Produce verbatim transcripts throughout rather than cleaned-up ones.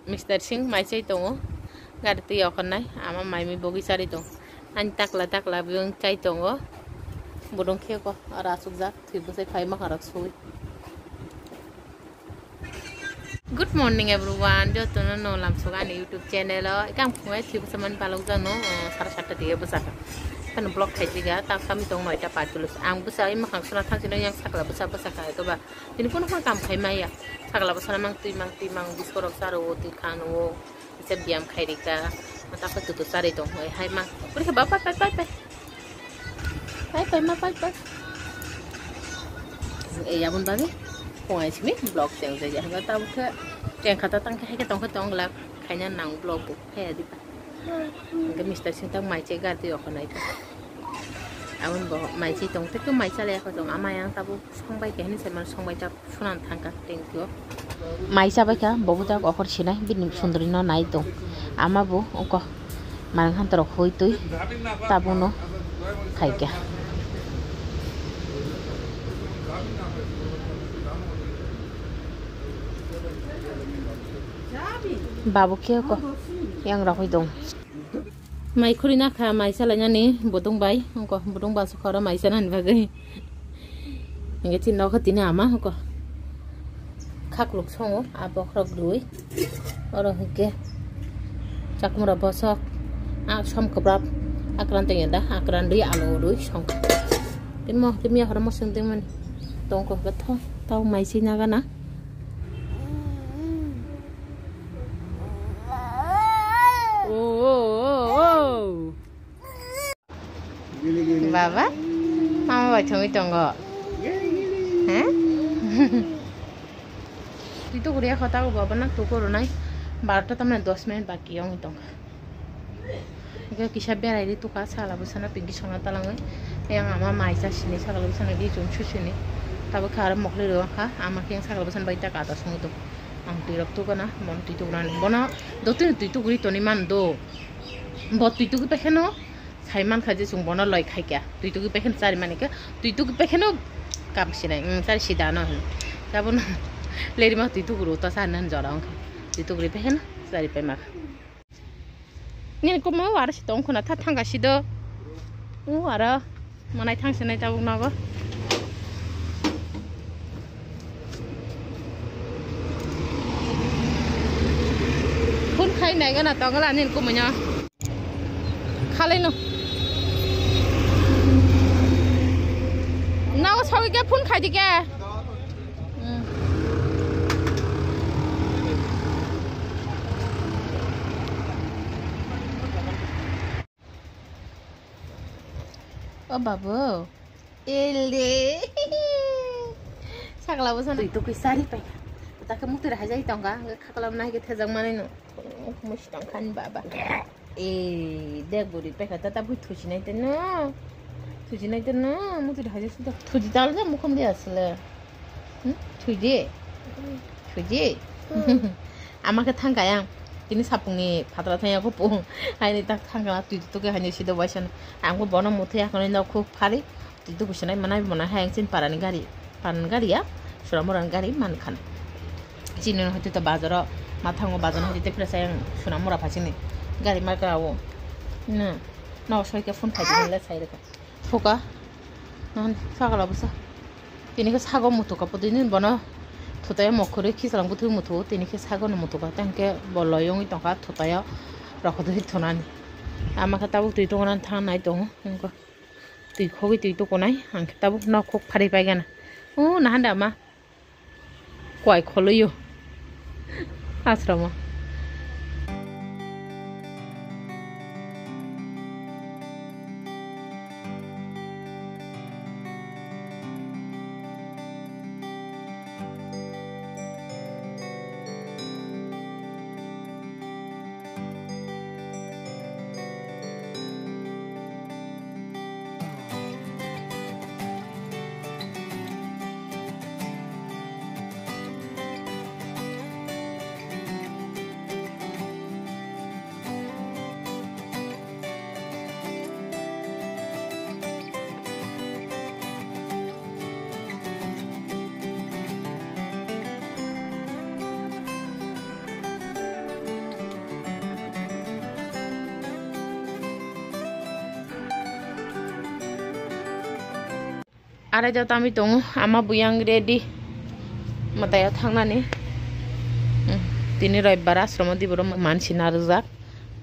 Mister Singh mai chai tongo, gari twi okhornai, ama mai mi bogwi chari tong. Ani takla takla biyong chai tongo, budung khe ko aro asukjak, thwi bwsai phai maharok sui. Good morning everyone, jotono no lamsok ani YouTube channel o. Ikang phungai thwi bwsa man palok jano, oh, sara satta diye bwsa kha. Kan vlog khai jiga, tak kami tong noita pachulus. Ang bwsa ai makhang suna thang sino yang sakla bwsa bwsa kha, eko ba. Tini kono kono kam khai maya. Sakla bwsa mang twi mang twi mang biskot rok saro o twi khan o. Bisa biyam khai rika. Mata pa tutu sari tong hoi hai ma. Puri khe ba pai pai pai pai. Pai pai ma pai pai. E yabon bagi. Kong ai simi vlog teng jai jai. Ba ta bukhe teng khata tang khe hai khe tong khe tong glak. Khaina nang vlog bu. Hai adi pa. Hingke Mister Singh tak mai che gar twi okhornai ta. Aboni bo mai che tong te mai cha le kho tong ama yang tabu song bai khe hini se man song bai ta. Sunan thangkha tengtio. Mai chabaikha, bo bwtang okhor sinai, bini sundrino nai tong. Ama bo ongkha, manwi hantorok hoi twi, tabukno khaikha. Babu khe ongkha, yang rok hoi tong. Mai khuri nakha, mai salainani budung bai, ongkha budung basu khoro mai sanani bagwi. Hingke tini nokho tini ama hoko. Khakluk songo, a bokhorok rwi. Oro hingke chakmura bosok, a som kwbrak, akran tengya da, akran rwi alu rwi song. Timo, timi ahora mosong tengmani. Tongkho hingke tho, tau mai sina gana. Oh, oh, oh, oh. Baba, mama bai thongwi tongo. He? Twi tuguriya kho tago baba na tugo rwnai. Barota tamni dos minute baki wngwi tongkha. Hingke kisa berai ri tukha, sala bwsano pinki songna talangwi. Yang ama mai cha sini sakala bwsano di chum su sini. Tabuk khe aro mokli rw kha, ama khe yang sakala bwsano bai ta kata songwi tong. Ang twi rok tugo na, bono twi tugo na, bono dotino twi tuguri toni man do. Bo twi tugwi paikhe no. Sai mankha je chwng bono loi khaikha, twi tugwi paikhe chari manikhe, twi tugwi paikhe no kam sinai, mm, chari sida no hin. Tabukno lerima twi tuguru ta sa nan jora wngkha, twi tuguri paikhe no chari paimakha. Nini kumo wara si tong khuna tha thangka sido. U wara manai thang sinai tabuk nogo. Phone khai nai gana tongla nini kumo nyo. Khalai no. Nao sawi ke phone khai di ke. Hmm. O babu. Ele. Sakla bo sana. Twi tugwi sari pai. Takhe mukti rahajai tongka. Khakla nai ke thajak manai no. Musi tongkha ni baba. Eh, dek buri pekha tata bui thuji nai teno. Thuji nai teno, muti haji suda. Thuji tal ja mukhum di asle. Hmm? Thuji. Thuji. Ama khe thang kaya. Tini sapung ni phatra thang ya ko pung. Haini tak thang kaya twi tu ke haini sido waisa. Ang bo bono muthi ya kono nok khuk phari. Twi tuku sinai manai manai hai ang chini parani gari, parani gari ya, Sonamurani gari mankha. Chini no hwtwi to bazaro, mathango bazar hwtwi te phira sai ang Sonamura phasini gari marka o. No, no soi khe phone khai di le sai rwkha. Phuka, nahan sakala bwsa. Tini khe sago mutuka pudini bono thutai mokhorwi khichlang bwthwi mutu, tini khe sago no mutuka tei hwnkhe bo loyongwi tongkha thutaio rokhodwi thunani. Ama khe tabuk twi tongna thang nai tongo. Twi khogwi twi tukunai, ang khe tabuk nok khuk pharwi paigana. O, nahan da ma. Kwai kholoio. Asromo. Arai jao tami tongo, ama buyang ready. Mwtai o thangnani. Hmm, tini roibbar asromo di borok mansi narwkjak.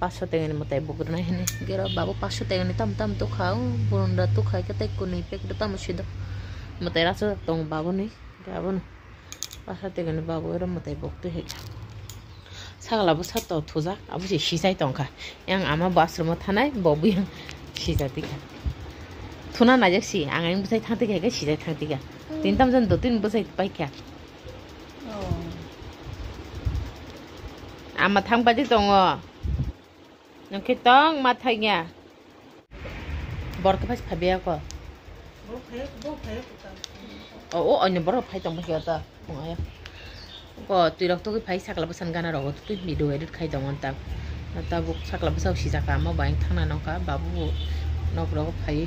Paso tengani mwtai bugrwnai hwnwi. Gero babu paso tengani tam tam tukha. O burunda tukha khe tei kwnwi packet o tamo sido. Mwtai rasa tongo babuni. Gabon. Paso tengani babu ero mwtai buk twi hai kha. Sakla bwsa to thujak, abo se sijai tongkha. Yang ama bo asromo thanai, bo buyang sijak tikha. Thuna naijak si, ang ayang bwsai thang tikha, sijai thang tikha. Tin tam jon do tin bwsai paikha. Oh. Ama thang baji tongo. Nokhe tong ma thangya. Borok phai phabiya ko. O, o, onyo borok phai tong phai ta. Ko twi rok tugui phai sakla bwsan gana rogo twi video edit khai tong ta. Tabuk sakla bwsa sijak ama bai thangna nokha babu nok rogo phai.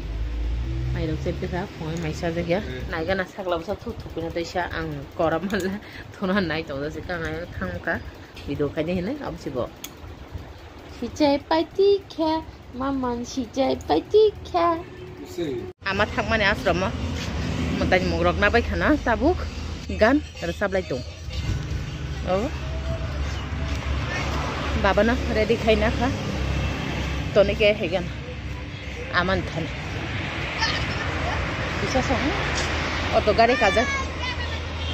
Mai rok se bwsa phungai mai sajak ya. Nai gana sakla bwsa thuk thuk na tei sa ang koram mala thuna nai tong jasi ka ngai thang kha. Video khai de hinai abo si bo. Sijai paiti khe, maman sijai paiti khe. Ama thangmani asromo. Mwtai mugrok na bai khana tabuk gan rwchap lai tong. O. Baba no ready khai na kha. Toni ke hegan. Aman thani. Bisa song. Auto gari kaja.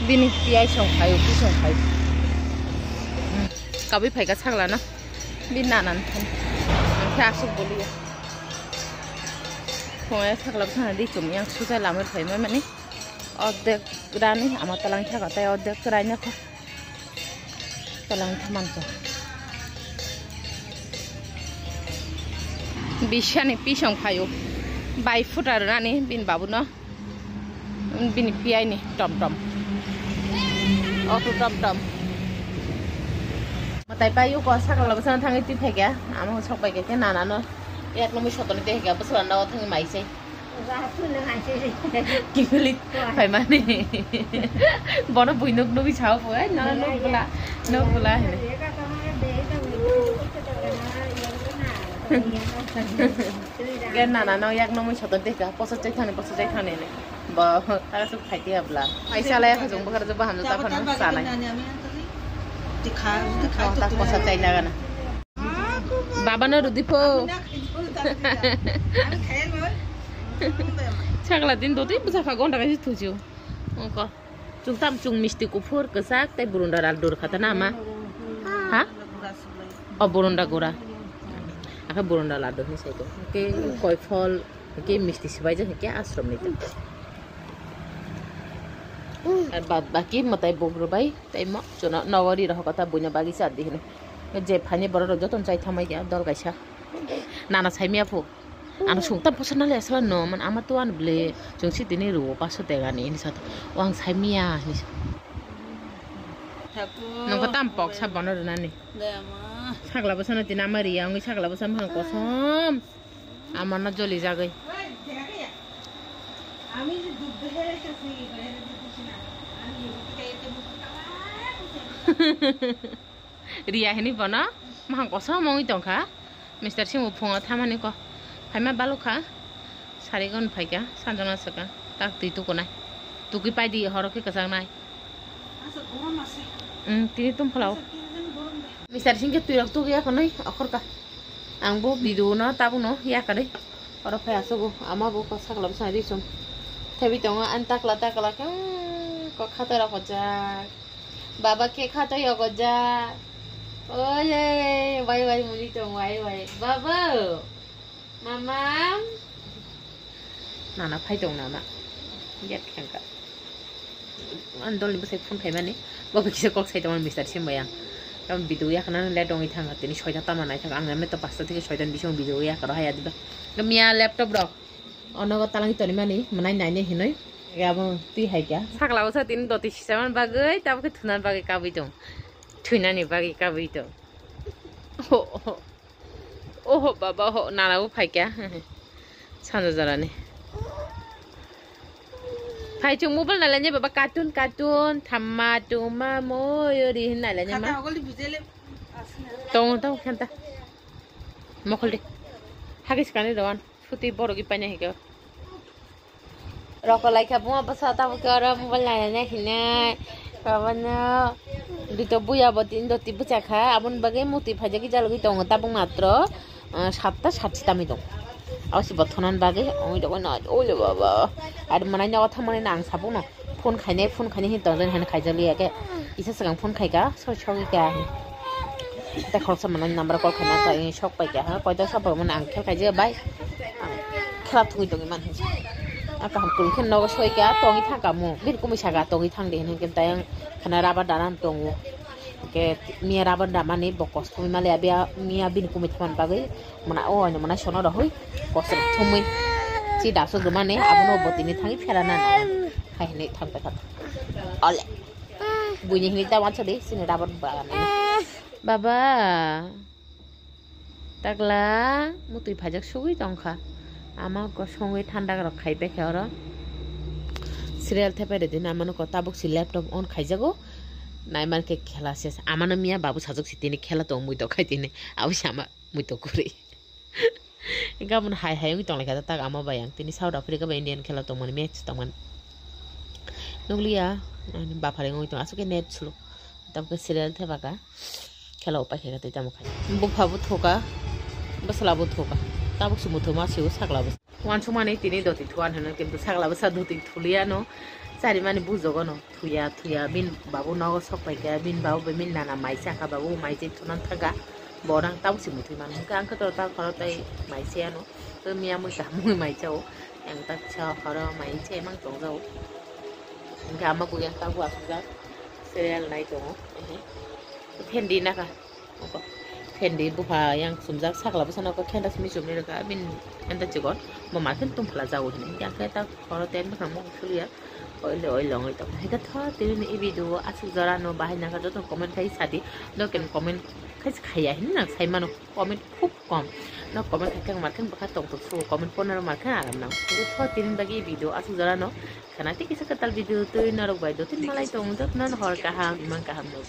Bini piyai song phaio, ki song phaio. Kabui phaika sakla no. Bi nanan thani. Khe asuk boliya. Phungai sakla bwsana di chum yang susa lamar phaima mani. Ordek rani ama talang thaka tai ordek rai na kha. Talang thaman kha. Bisani pisong phaio. Bai futa rani bin babu no. Bini piyai ni tom tom. Auto tom tom. Matai pai yuko sakla bwsano thangwi twi phaikha. Amo sok bai khe nana no. Yak no mui sotoni twi kha bwsala no thangwi mai sei. Kifili phaimani. Bono bui nuk nugwi sao bo ai nana nuk bula nuk bula hini. Gen nana no yak no mui sotoni twi kha poso chai thani poso chai thani ni. Bo, tara suk khai tiya bla. Ai sala ya khajung bakar jaba hamjak ta phano sanai. Tikha, tikha, ta kosa chai na gana. Baba no rudi pho. Sakla din doti bwsa kha gonda kaisa thuju. Ongko. Chung tam chung misti kuphur kwchak tei burunda ral dur khata na ma. Ha? O burunda gura. Akhe burunda laddu hinwi sai ko. Ke koi phol. Hingke misti swbaijak hingke ashram ni ta. Ar bad baki mwtai bugrok bai tei mo chwngno nogo ri rok kota buino bagwi cha di hino. Je phaini borok rok jotono chai thamai ya dol kaisa. Nana saimya phu. Ano sungtam posa nali aswk no man ama to an ble chwng si tini rwo paso tegani hinwi sa. O ang saimya hinwi sa. Nokho tam pok sa bono rwnani. Sakla bwsano tini ama riya wngwi sakla bwsa mahan kosom. Amano joli jagwi. Riya hini bono mahang kosom wngwi tongkha. Mister Singbo phungo thamani ko phaima balukha. Sarigon phaikha sanjona swkang tak twi tukunai. Tukui paidi horo khe kwchaknai. Tini tum phalao. Mister Singh khe twirok tugwi yakhonwi okhorkha. Ang bo video no tabukno yakarwi oro phai aswk o ama bo sakla bwsai ri chwng thaibi tongo ani takla takla khe kok khato rok hojak baba khe khato yokojak oi bai bai muli tong bai bai baba mamam nana phai tong nana get khengkha. Ani dolni bwsai phone khaimani, bo kisa kok sai tongmani Mister Sim bai ang. Tamo video yakhna le dongwi thang tini soita tamo nai thang ang nemne to pasta theke soita ni bising video yakha rw haya diba. Miya laptop rok onogo talangi tonimani mwnai nainai hinwi abo twi hai kha. Sakla bwsa tini doti sisaman bagwi tamo khe thunan bagwi kabui tong. Thuinani bagwi kabui tong. Oho baba ho nana bo phaikha. Sanja jorani. Phai chwng mobile nailani baba cartoon cartoon thamma tungma moyori hin nailani ma. Tong tong khanta. Mokol de. Hagis kani dogan. Suti borok ipaina hikhe. Roko laikha buma bwsa tabuk khe oro mobile nainani hinwi. Babano dito buya bo tin doti bwchakha, aboni bagwi mukti phaijagwi jalogwi tongo tabuk matro, ah, satta sat si tamwi tongo. Abo se bo thonani bagwi ongwi rogwi no, oile baba. Ar manai nogo thangmani no ang sabukno phone khainai, phone khainai hinwi tongjani hwnwi khaijakliya khe. Kisa swkang phone khaika, soi sogwi kha. Tei khoroksa manwi number call khaina tei sok paikha, ha, koito sok paimani ang khel khaijak bai. Ang khela thungwi tongwi man hinwi. A kaham kwrwng khe nogo soika tongwi thangka mo. Bini kumui saka tongwi thangdi hinwi khe tei ang khana rubber dana tongo. Hwnkhe miya rubber damani bo kosto wngmale abia miya bini kumui thangmani bagwi mona o ani mona sono rohoi kosto thumui chi daso gumani abono bo tini thangwi pherana nai hai hinwi thangpa thang. Ole. Buini hinwi ta wansadi chini rubber bagan. Baba. Takla, mutwi phaijak sugwi tongkha. Ama kosongwi thanda rok khai paikha oro. Serial thepai rwdi na, amano ko tabuk si laptop on khaijago. Naiman khe khela ses. Amano miya babu sajak si tini khela tong mui tong khai tini. Abo se ama mui tong kwrwi. Gabon hai hai wngwi tonglaikha tak ama bai ang. Tini South Africa bai Indian khela tongmani match tongmani. Nukliya, ani baphareng wngwi tong aswk khe net slow. Tabuk khe serial thepaka. Khela upai khe tei tamo khai. Bupha bo thoka, bwsla bo thoka. Tabuk se muthuma se o sakla bo. Wansukmani tini doti thuan hino kintu sakla bwsa doti thuliya no. Charimani bujogo no thuya thuya bin babu nogo sok paikha bin babu bai min nana mai chakha babu mai je thunan thangkha. Borang tabuk se muthwi mano hwnkhe ang khe to ta khoro tei mai se ano. To miya mui kaham mui mai chao. Ang ta sa khoro mai se mang tong jao. Hwnkhe ama bui ang tabuk asukjak serial nai tongo. Phendi naka. Phendi bupha yang sumjak sakla bwsano khe khenda simi chumni rwkha bini khenda chikon bo ma khe tungphla jago hinwi hwnkhe ta khoro ten bwkhang mung suliya oile oile ongoi tong hwnkhe tho tini ni video asuk jora no bahai nangkha joto comment khai sadi doken comment khai khaiya hinwi nang sai mano comment khub kom no comment khai khe ma khe bwkha tong tok sugo comment porna rw ma khe aram nang hwnkhe tho tini bagwi video asuk jora no khana tei kisa kwtal video twi norok bai dotini malai tong jotno hor kaham imang kaham no.